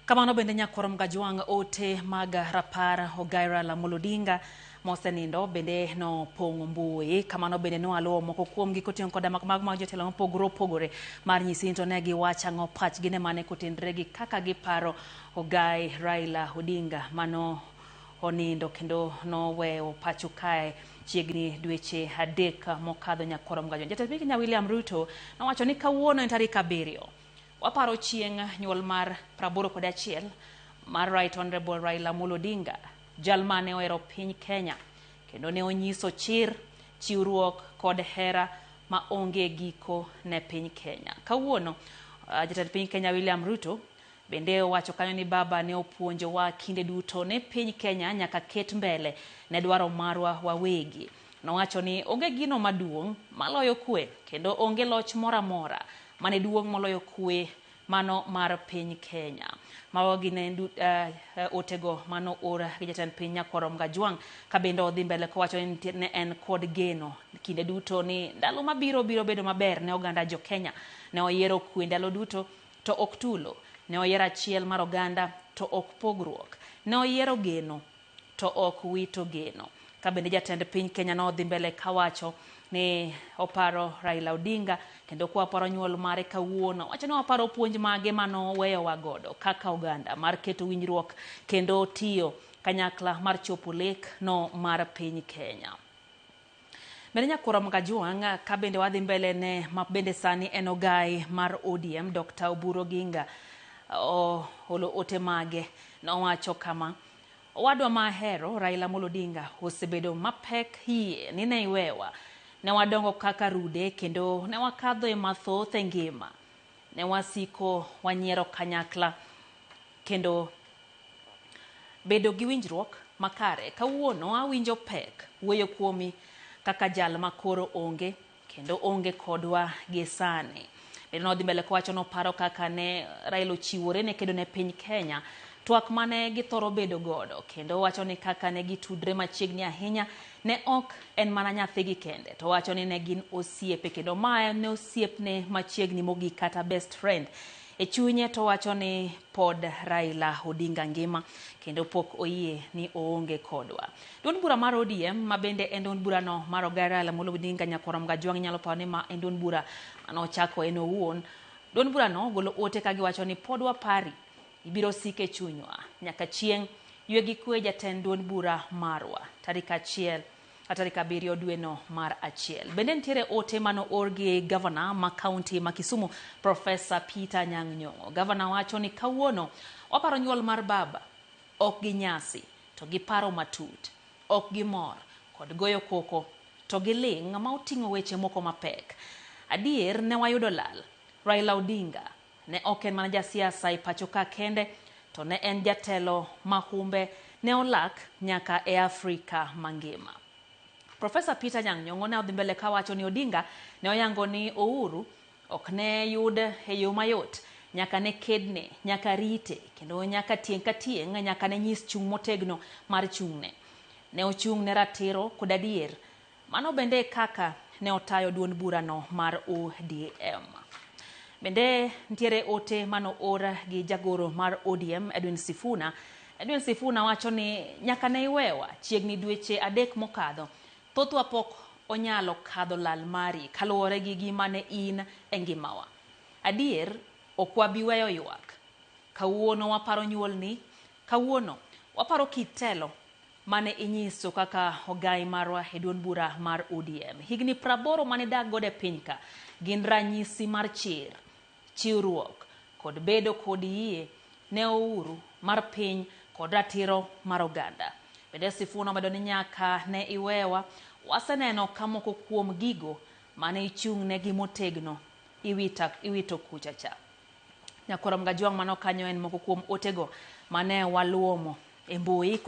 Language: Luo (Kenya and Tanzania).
Kamano bende nyakwar Mgajwang' ote mag rapar Ogai Raila Amolo Odinga mosenindo bende nopong'o mbui. Kamano bende nwaluwo moko kuomgi koting'o koda mag mag jotelo mopogore opogore mar nyisi ni to ne giwacho ang'o pachgi ne mane kotenre gi kaka giparo Ogai Raila Odinga mano onindo kendo noweyo pacho kae chiegni dweche 3 mokadho nyakwar Mgajwang'. Jatend piny Kenya William Ruto nowacho ni kawuono en tarik 7 waparo chieng' nyuol mar 81 mar Right Honorable Raila Amolo Odinga, jal mane ohero piny Kenya kendo ne onyiso chir, chiwruok kod hera ma onge giko ne piny Kenya. Kawuono jatend piny Kenya William Ruto bende owacho kanyo ni baba ne opuonjowa kinde duto ne piny Kenya nyaka ket mbele ne dwaro marwa wawegi. Nowacho ni onge gino maduong' maloyo kwe kendo onge loch moro amora mane duong' moloyo kwe mano mar piny Kenya. Mago gin otego mano or gi jatend piny Nyakwar Mgajwang' ka bende odhi mbele kowacho ni ne en kod geno kinde duto ni ndalo mabiro biro bedo maber ne oganda jo Kenya. Ne oyiero kwe ndalo duto to ok tulo. Ne oyiero achiel mar oganda to ok pogruok. Ne oyiero geno to ok wito geno. Ka bende jatend piny Kenya nodhi mbele kawacho ni oparo Raila Odinga kendo kwa paro nyuol mare kawuono. Wacho ni waparo puonj mage manoweyowa godo kaka oganda mar keto winjruok kendo tiyo kanyakla mar chopo lek no mar piny Kenya. Bende nyakwar Mgajwang' ka bende wadhi mbele ne ma bende sani en ogai mar ODM Dr. Oburu Oginga olo ote mage nowacho kama: owadwa ma ahero Raila Amolo Odinga osebedo mapek yie ni ne iwewa. Ne wadongo kaka rude kendo ne wakadho e mathoth e ngima. Ne wasiko wanyiero kanyakla kendo bedo gi winjruok makare. Kawuono awinjo pek wuoyo kuomi kaka jal ma koro onge kendo onge kodwa gi sani. Bende nodhi mbele kowacho noparo kaka ne Raila ochiwore ne kedo ne piny Kenya, twak mane githoro bedo godo kendo wacho ni kaka ne gitudre machiegni ahinya ne ok en mana nyathigi kende to wacho ni ne gin osiepe kendo mae ne osiepne machiegni mogik kata best friend. E chunye to wacho ni pod Raila Odinga ngima kendo pok oyie ni oonge kodwa. Duond bura mar ODM ma bende en duond burano mar Ogai Raila Amolo Odinga nyakwar Mgajwang' inyalo paro ni ma en duond bura mane ochako en owuon. Duond burano ogolo ote ka giwacho ni pod wapari, ibiro siko e chunywa nyaka chieng' ywe gi kwe jatend duond bura marwa tarik 1 tarik 7 dweno mar 1. Bende nitiere ote mano or gi gavana ma kaunti ma Kisumu Professor Peter Anyang' Nyong'o. Gavana wacho ni kawuono waparo nyuol mar baba ok gi nyasi to gi paro matut, ok gi mor kod goyo koko to gi ling' ma oting'o weche moko mapek. Adier ne wayudo lal. Raila Odinga ne ok en mana jasiasa e pacho ka kende to ne en jatelo ma humbe ne olak nyaka e Afrika mangima. Professor Peter Anyang' Nyong'o ne odhi mbele kawacho ni Odinga ne oyango ni Uhuru ok ne yud e yo mayot, nyaka ne kedne, nyaka rite, kendo nyaka tieng' ka tieng' nyaka ne nyis chung' motegno mar chung'ne. Ne ochung' ne ratiro kod adier. Mano bende kaka ne otayo duond burano mar ODM. Bende nitiere ote mano or gi jagoro mar ODM Edwin Sifuna. Edwin Sifuna wacho ni nyaka ne iwewa chiegni dweche 3 mokadho. Thothwa pok onyalo kadho lal mari kaluwore gi gima ne in e ngimawa. Adier ok wabi weyo ywak. Kawuono waparo nyuolni, kawuono waparo kit telo mane inyiso kaka ogai marwa e duond bura mar ODM. Higni 80 mane idak godo e piny ka gin ranyisi mar chir, chiwruok kod bedo kod yie ne uhuru mar piny kod ratiro mar oganda. Bende Sifuna omedo ni nyaka ne iwewa, waseneno ka moko kuom gigo mane ichung' negi motegno iwito kucha cha. Nyakwar Mgajwang' mano kanyo en moko kuom otego mane waluomo e mbui.